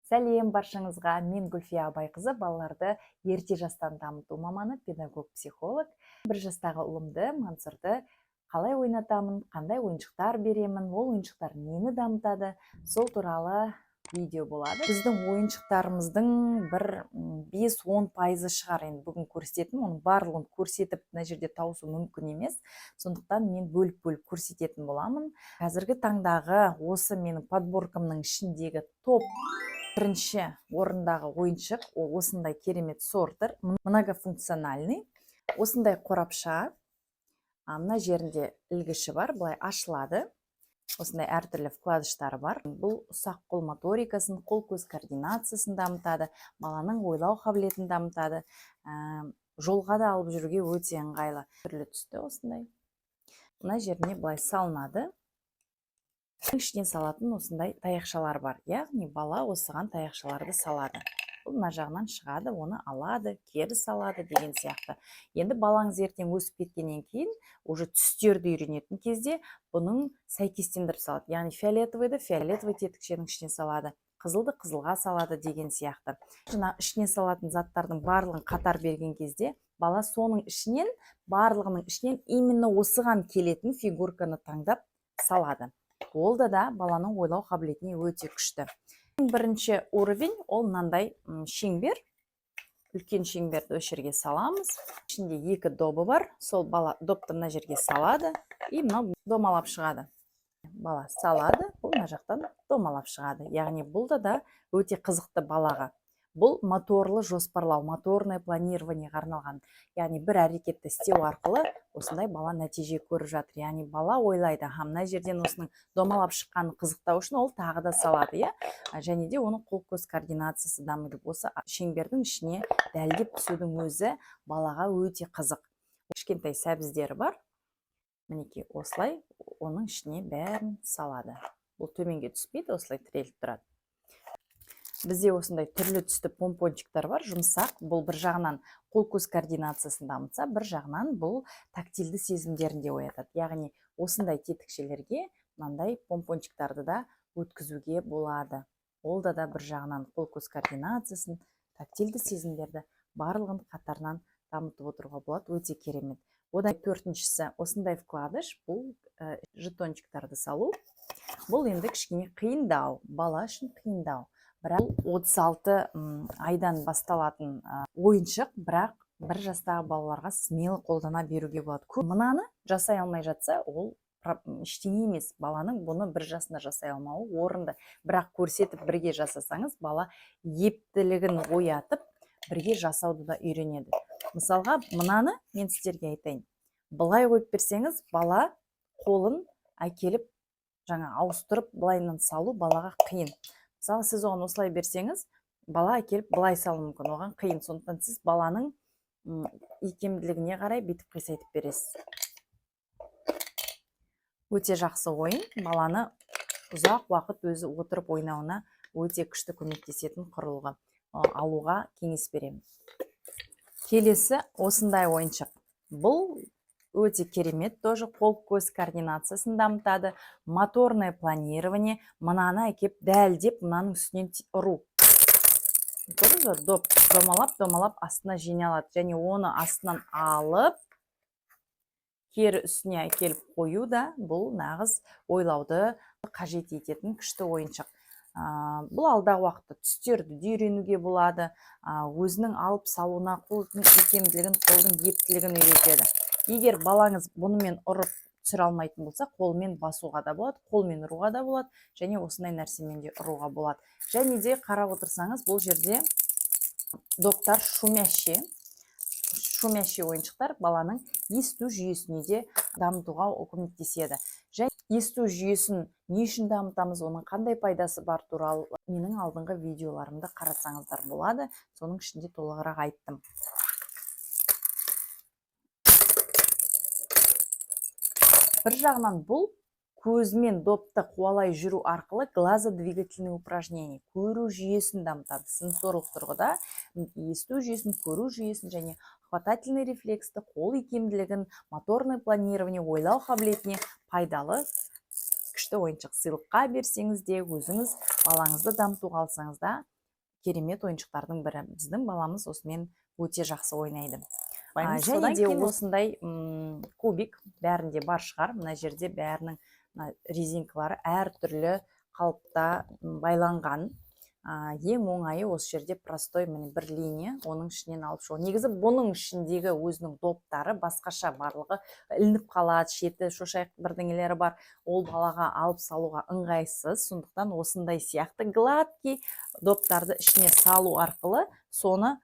Сәлем баршаңызға! Мен Гүлфия Абайқызы, балаларды ерте жастан дамыту маманы, педагог, психолог. 1 жастағы ұлымды, Мансұрды қалай ойнатамын, қандай ойыншықтар беремін, ол ойыншықтар нені дамытады, сол туралы видео болады. Біздің ойыншықтарымыздың бір 5-10% шығар енді бүгін көрсететін. Оның барлығын көрсетіп, мына жерде тауысу мүмкін емес, сондықтан мен бөліп-бөліп көрсететін боламын. Қазіргі таңдағы осы менің подборкамның ішіндегі топ бірінші орындағы ойыншық ол осындай керемет сортер, многофункциональный. Осындай қорапша, мына жерінде ілгіші бар, былай ашылады, осындай әртүрлі вкладыштары бар. Бұл ұсақ қол моторикасын, қол көз координациясын дамытады, баланың ойлау қабілетін дамытады. Жолға да алып жүруге өте ыңғайлы. Түрлі түсті осындай, мына жеріне былай салынады. Ішіне салатын осындай таяқшалар бар, яғни бала осыған таяқшаларды салады, бұл мына жағынан шығады, оны алады, кері салады деген сияқты. Енді балаңыз ертең өсіп кеткеннен кейін, уже түстерді үйренетін кезде бұның сәйкестендіріп салады, яғни фиолетовыйды фиолетовый тетікшенің ішіне салады, қызылды қызылға салады деген сияқты. Жаңа ішіне салатын заттардың барлығын қатар берген кезде бала соның ішінен, барлығының ішінен именно осыған келетін фигурканы таңдап салады. Ол да баланың ойлау қабілетіне өте күшті. Бірінші уровень ол мынандай шеңбер, үлкен шеңберді осы жерге саламыз. Ішінде екі добы бар, сол бала допты мына жерге салады, и мынау домалап шығады. Бала салады, бұл мына жақтан домалап шығады. Яғни бұл да өте қызықты балаға. Бұл моторлы жоспарлау, моторное планированиеға арналған, яғни бір әрекетті істеу арқылы осындай бала нәтиже көріп жатыр. Яғни бала ойлайды: аха, мына жерден осының домалап шыққанын қызықтау үшін ол тағы да салады, иә. Және де оның қол көз координациясы дамиды. Осы шеңбердің ішіне дәлдеп түсудің өзі балаға өте қызық. Кішкентай сәбіздері бар, мінекей, осылай оның ішіне бәрін салады. Бұл төменге түспейді, осылай тіреліп тұрады. Бізде осындай түрлі түсті помпончиктар бар, жұмсақ. Бұл бір жағынан қол көз координациясын дамытса, бір жағынан бұл тактильді сезімдерін де оятады. Яғни осындай тетікшелерге мынандай помпончиктарды да өткізуге болады. Ол да бір жағынан қол көз координациясын, тактильді сезімдерді, барлығын қатарынан дамытып отыруға болады. Өте керемет. Одан төртіншісі осындай вкладыш, бұл жетончиктарды салу. Бұл енді кішкене қиындау, бала үшін қиындау, бірақ бұл 36 айдан басталатын ойыншық, бірақ 1 жастағы балаларға смело қолдана беруге болады. Мынаны жасай алмай жатса, ол ештеңе емес. Баланың бұны 1 жасында жасай алмауы орынды, бірақ көрсетіп, бірге жасасаңыз, бала ептілігін оятып, бірге жасауды да үйренеді. Мысалға, мынаны мен сіздерге айтайын: былай қойып берсеңіз, бала қолын әкеліп, жаңа ауыстырып, былайынан салу балаға қиын. Мысалы, сіз оған осылай берсеңіз, бала әкеліп былай салуы мүмкін, оған қиын. Сондықтан сіз баланың икемділігіне қарай бүйтіп қисайтып бересіз. Өте жақсы ойын, баланы ұзақ уақыт өзі отырып ойнауына өте күшті көмектесетін құрылғы. Алуға кеңес беремін. Келесі осындай ойыншық. Бұл өте керемет, тоже қол көз координациясын дамытады, моторное планирование. Мынаны әкеп дәлдеп мынаның үстінен ұру. Көрдіңіз ба, доп домалап домалап астына жиналады және оны астынан алып, кері үстіне әкеліп қою да бұл нағыз ойлауды қажет ететін күшті ойыншық. Бұл алдағы уақытта түстерді де үйренуге болады, өзінің алып салуына, қолдың икемділігін, қолдың ептілігін үйретеді. Егер балаңыз бұнымен ұрып түсіре алмайтын болса, қолмен басуға да болады, қолмен ұруға да болады және осындай нәрсемен де ұруға болады. Және де қарап отырсаңыз, бұл жерде доптар шумящий. Шумящий ойыншықтар баланың есту жүйесіне де дамытуға көмектеседі. Және есту жүйесін не үшін дамытамыз, оның қандай пайдасы бар туралы менің алдыңғы видеоларымды қарасаңыздар болады, соның ішінде толығырақ айттым. Бір жағынан бұл көзімен допты қуалай жүру арқылы глазодвигательный упражнение, көру жүйесін дамытады. Сенсорлық тұрғыда есту жүйесін, көру жүйесін және хватательный рефлексті, қол икемділігін, моторное планирование, ойлау қабілетіне пайдалы күшті ойыншық. Сыйлыққа берсеңіз де, өзіңіз балаңызды дамытуға алсаңыз да. Керемет ойыншықтардың бірі. Біздің баламыз осымен өте жақсы ойнайды. Және Содан де кейін осындай кубик бәрінде бар шығар. Мына жерде бәрінің мына резинкалары әртүрлі қалыпта байланған. Ең оңайы осы жерде простой, міне, бір линия, оның ішінен алып шығу. Негізі бұның ішіндегі өзінің доптары басқаша, барлығы ілініп қалады, шеті шошайық бірдеңелері бар, ол балаға алып салуға ыңғайсыз. Сондықтан осындай сияқты гладкий доптарды ішіне салу арқылы соны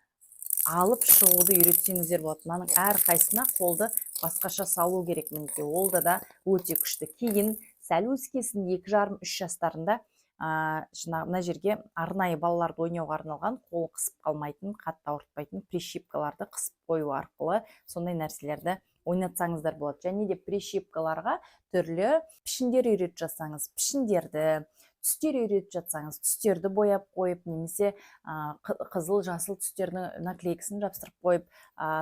алып шығуды үйретсеңіздер болады. Мынаның әрқайсысына қолды басқаша салу керек, мінекей. Ол да өте күшті. Кейін сәл өскесін, 2,5-3 жастарында, жаңағы мына жерге арнайы балаларды ойнауға арналған, қол қысып қалмайтын, қатты ауыртпайтын прищепкаларды қысып қою арқылы сондай нәрселерді ойнатсаңыздар болады. Және де прищепкаларға түрлі пішіндер үйретіп жатсаңыз, пішіндерді, түстер үйретіп жатсаңыз, түстерді бояп қойып немесе қызыл, жасыл түстердің наклейкасын жабыстырып қойып,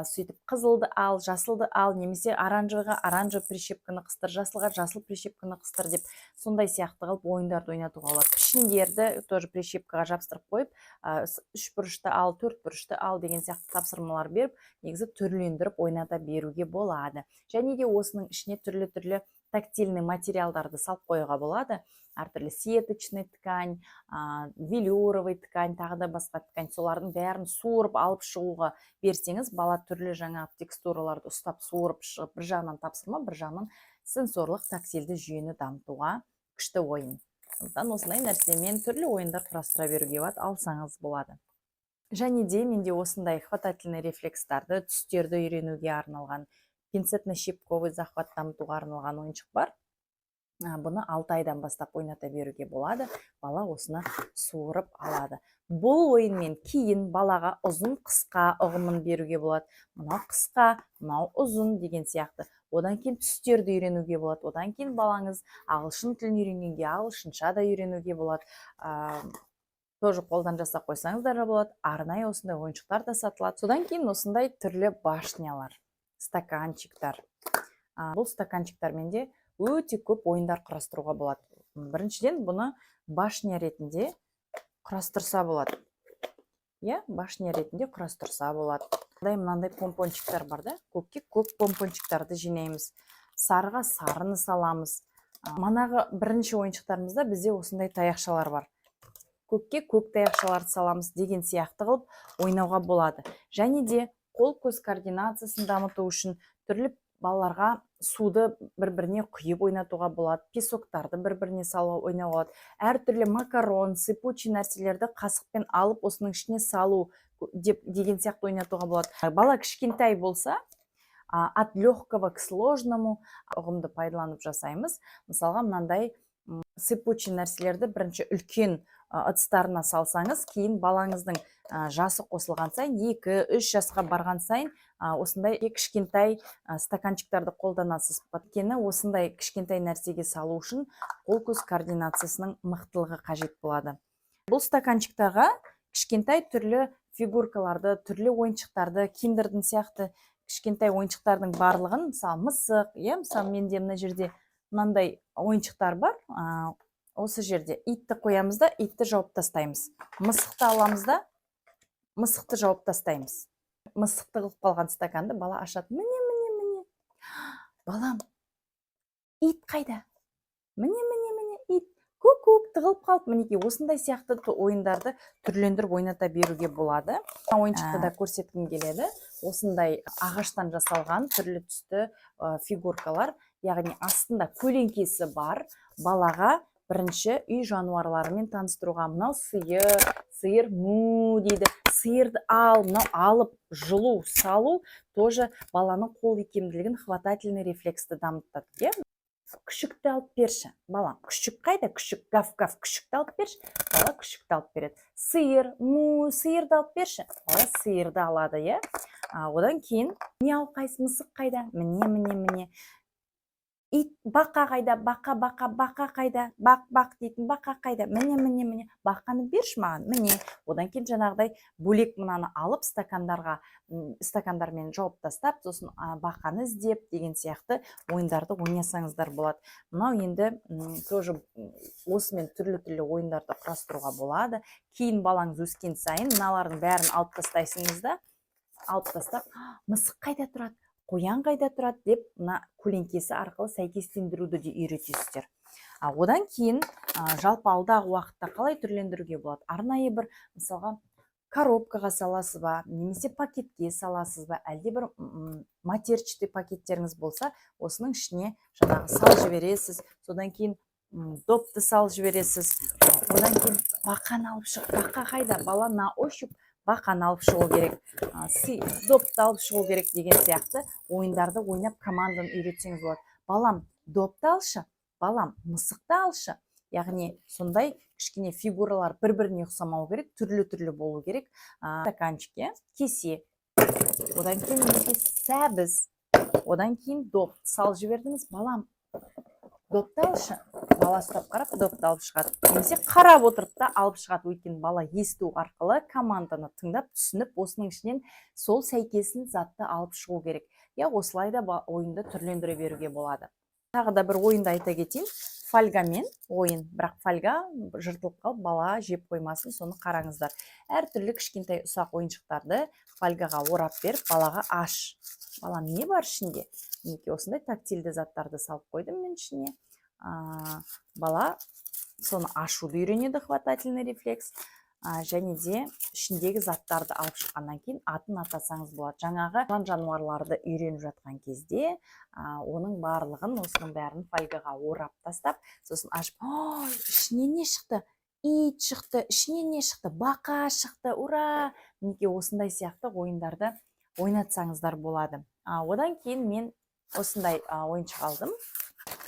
сөйтіп қызылды ал, жасылды ал немесе оранжевыйға оранжевый прищепканы қыстыр, жасылға жасыл прищепканы қыстыр деп, сондай сияқты қылып ойындарды ойнатуға болады. Пішіндерді тоже прищепкаға жабыстырып қойып, үш бұрышты ал, төрт бұрышты ал деген сияқты тапсырмалар беріп, негізі түрлендіріп ойната беруге болады. Және де осының ішіне түрлі түрлі тактильный материалдарды салып қоюға болады: әртүрлі сеточный ткань, велюровый ткань, тағы да басқа ткань. Солардың бәрін суырып алып шығуға берсеңіз, бала түрлі жаңағы текстураларды ұстап, суырып шығып, бір жағынан тапсырма, бір жағынан сенсорлық тактильді жүйені дамытуға күшті ойын. Сондықтан осындай нәрсемен түрлі ойындар құрастыра беруге болады, алсаңыз болады. Және де менде осындай хватательный рефлекстарды, түстерді үйренуге арналған, пинцетно щипковый захват дамытуға арналған ойыншық бар. Бұны 6 айдан бастап ойната беруге болады. Бала осыны суырып алады. Бұл ойынмен кейін балаға ұзын, қысқа ұғымын беруге болады: мынау қысқа, мынау ұзын деген сияқты. Одан кейін түстерді үйренуге болады. Одан кейін балаңыз ағылшын тілін үйренгенге ағылшынша да үйренуге болады. Тоже қолдан жасап қойсаңыздар да болады, арнайы осындай ойыншықтар да сатылады. Содан кейін осындай түрлі башнялар, стаканчиктар. Бұл стаканчиктармен де өте көп ойындар құрастыруға болады. Біріншіден, бұны башня ретінде құрастырса болады, иә, башня ретінде құрастырса болады. Мынандай помпончиктар бар да, көкке көк помпончиктарды жинаймыз, сарыға сарыны саламыз. Манағы бірінші ойыншықтарымызда бізде осындай таяқшалар бар, көкке көк таяқшаларды саламыз деген сияқты қылып ойнауға болады. Және де қол көз координациясын дамыту үшін түрлі балаларға суды бір біріне құйып ойнатуға болады, песоктарды бір біріне салып ойнауға болады, әртүрлі макарон, сыпучий нәрселерді қасықпен алып, осының ішіне салу деп деген сияқты ойнатуға болады. Бала кішкентай болса, от легкого к сложному ұғымды пайдаланып жасаймыз. Мысалға, мынандай сыпучий нәрселерді бірінші үлкен ыдыстарына салсаңыз, кейін балаңыздың жасы қосылған сайын, 2-3 жасқа барған сайын, осындай кішкентай стаканчиктарды қолданасыз. Өйткені осындай кішкентай нәрсеге салу үшін қол көз координациясының мықтылығы қажет болады. Бұл стаканчиктарға кішкентай түрлі фигуркаларды, түрлі ойыншықтарды, киндердің сияқты кішкентай ойыншықтардың барлығын, мысалы, мысық, иә. Мысалы, менде мына жерде мынандай ойыншықтар бар. Осы жерде итті қоямыз да, итті жауып тастаймыз. Мысықты аламыз да, мысықты жауып тастаймыз. Мысықты қылып қалған стаканды бала ашады: «Міне, міне, міне, балам, ит қайда? Міне, міне, міне, ит, көк көк тығылып қалды». Мінекей, осындай сияқты ойындарды түрлендіріп ойната беруге болады. Ойыншықты да көрсеткім келеді. Осындай ағаштан жасалған түрлі түсті фигуркалар, яғни астында көлеңкесі бар. Балаға бірінші үй жануарларымен таныстыруға: мынау сиыр, сиыр му дейді, сиырды ал, мынау алып жұлу, салу тоже баланың қол икемділігін, хватательный рефлексті дамытады, иә. «Күшікті алып берші, балам, күшік қайда? Күшік, гав, гав, күшікті алып берші». Бала күшікті алып береді. «Сиыр, му, сиырды алып берші». Бала сиырды алады, иә. Одан кейін: «Мяу, қайсы мысық қайда? Міне, міне, міне, Ит, бақа қайда? Бақа, бақа, бақа қайда? Бақ, бақ дейтін бақа қайда? Міне, міне, міне, бақаны берші маған, міне. Одан кейін жаңағыдай бөлек мынаны алып, стакандарға, стакандармен жауып тастап, сосын бақаны іздеп деген сияқты ойындарды ойнасаңыздар болады. Мынау енді тоже осымен түрлі түрлі ойындарды құрастыруға болады. Кейін балаңыз өскен сайын мыналардың бәрін алып тастайсыңыз да, алып тастап, мысық қайда тұрады, қоян қайда тұрады деп, мына көлеңкесі арқылы сәйкестендіруді де үйретесіздер. Одан кейін жалпы алдағы уақытта қалай түрлендіруге болады? Арнайы бір, мысалға, коробкаға саласыз ба немесе пакетке саласыз ба, әлде бір матерчатый пакеттеріңіз болса, осының ішіне жаңағы салып жібересіз. Содан кейін допты салып жібересіз. Одан кейін бақаны алып шық, бақа қайда? Бала на ощупь бақаны алып шығу керек, допты алып шығу керек деген сияқты ойындарды ойнап, команданы үйретсеңіз болады. Балам, допты алшы, балам, мысықты алшы. Яғни сондай кішкене фигуралар бір біріне ұқсамау керек, түрлі түрлі болу керек. Стаканчик, иә, кесе, одан кейін мінекей сәбіз, одан кейін доп салып жібердіңіз. Балам, допты алшы. Бала ұстап қарап, допты алып шығады немесе қарап отырып та алып шығады, өйткені бала есту арқылы команданы тыңдап, түсініп, осының ішінен сол сәйкесін затты алып шығу керек, иә. Осылай да ойынды түрлендіре беруге болады. Тағы да бір ойынды айта кетейін, фольгамен ойын. Бірақ фольга жыртылып қалып, бала жеп қоймасын, соны қараңыздар. Әртүрлі кішкентай ұсақ ойыншықтарды фольгаға орап беріп, балаға: «Аш, балам, не бар ішінде?» Мінекей, осындай тактильді заттарды салып қойдым мен ішіне. Бала соны ашуды үйренеді, хватательный рефлекс, және де ішіндегі заттарды алып шыққаннан кейін атын атасаңыз болады. Жаңағы жан жануарларды үйреніп жатқан кезде оның барлығын, осының бәрін фольгаға орап тастап, сосын ашып: «Ой, ішінен не шықты? Ит шықты. Ішінен не шықты? Бақа шықты, ура!» Мінекей, осындай сияқты ойындарды ойнатсаңыздар болады. Одан кейін мен осындай ойыншық алдым.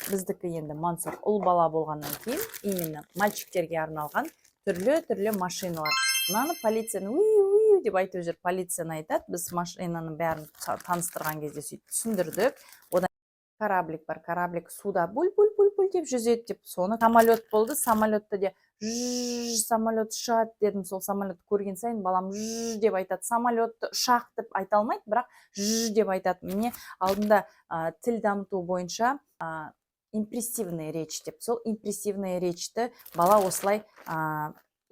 Біздікі енді Мансұр ұл бала болғаннан кейін, именно мальчиктерге арналған түрлі түрлі машиналар. Мынаны полицияны уи уи деп айтып жүр, полицияны айтады. Біз машинаның бәрін таныстырған кезде сөйтіп түсіндірдік. Одан кораблик бар, кораблик суда буль буль буль буль деп жүзеді деп. Соны самолет болды, самолетті де ж самолет ұшады дедім. Сол самолетті көрген сайын балам ж деп айтады. Самолетті ұшақ деп айта алмайды, бірақ ж деп айтады. Міне, алдында тіл дамыту бойынша импрессивная речь деп, сол импрессивная речьті бала осылай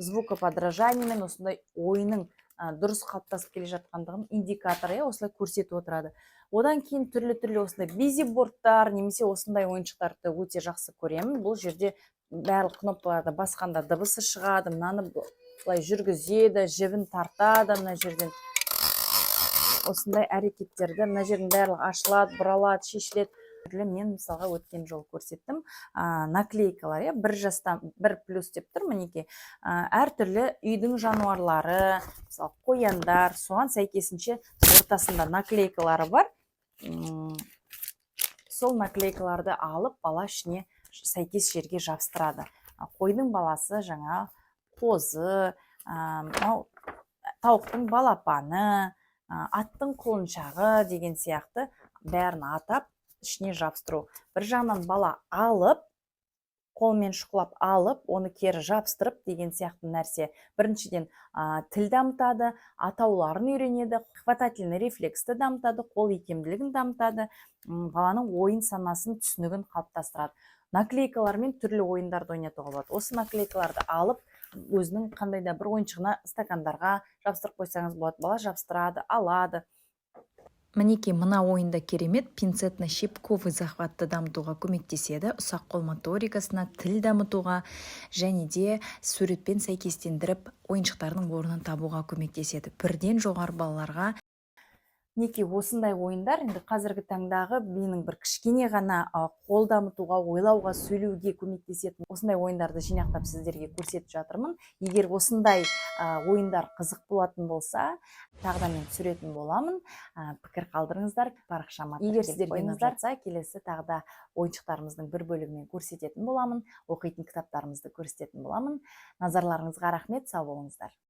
звукоподражаниемен, осындай ойының дұрыс қалыптасып келе жатқандығын индикатор, иә, осылай көрсетіп отырады. Одан кейін түрлі түрлі осындай бизибордтар немесе осындай ойыншықтарды өте жақсы көремін. Бұл жерде барлық кнопкаларды басқанда дыбысы шығады. Мынаны былай жүргізеді, жібін тартады мына жерден, осындай әрекеттерді. Мына жердің барлығы ашылады, бұралады, шешіледі. Түрлі мен, мысалға, өткен жолы көрсеттім, наклейкалар, иә, 1 жастан, 1+ деп тұр, мінекей. Әртүрлі үйдің жануарлары, мысалы, қояндар, соған сәйкесінше ортасында наклейкалары бар. Сол наклейкаларды алып, бала ішіне сәйкес жерге жабыстырады. Қойдың баласы жаңа қозы, мынау тауықтың балапаны, аттың құлыншағы деген сияқты бәрін атап, ішіне жабыстыру. Бір жағынан бала алып, қолмен шұқылап алып, оны кері жабыстырып деген сияқты нәрсе. Біріншіден, тіл дамытады, атауларын үйренеді, хватательный рефлексті дамытады, қол икемділігін дамытады, баланың ойын санасын, түсінігін қалыптастырады. Наклейкалармен түрлі ойындарды ойнатуға болады. Осы наклейкаларды алып, өзінің қандай да бір ойыншығына, стакандарға жабыстырып қойсаңыз болады. Бала жабыстырады, алады. Мінекей, мына ойында керемет пинцетно щипковый захватты дамытуға көмектеседі, ұсақ қол моторикасына, тіл дамытуға және де суретпен сәйкестендіріп, ойыншықтардың орнын табуға көмектеседі 1-ден жоғары балаларға. Мінекей, осындай ойындар енді қазіргі таңдағы менің бір кішкене ғана қол дамытуға, ойлауға, сөйлеуге көмектесетін осындай ойындарды жинақтап, сіздерге көрсетіп жатырмын. Егер осындай ойындар қызық болатын болса, тағы да мен түсіретін боламын. Пікір қалдырыңыздар парақшама. Егер сіздерге ұнап жатса, келесі тағы да ойыншықтарымыздың бір бөлігімен көрсететін боламын, оқитын кітаптарымызды көрсететін боламын. Назарларыңызға рахмет, сау болыңыздар.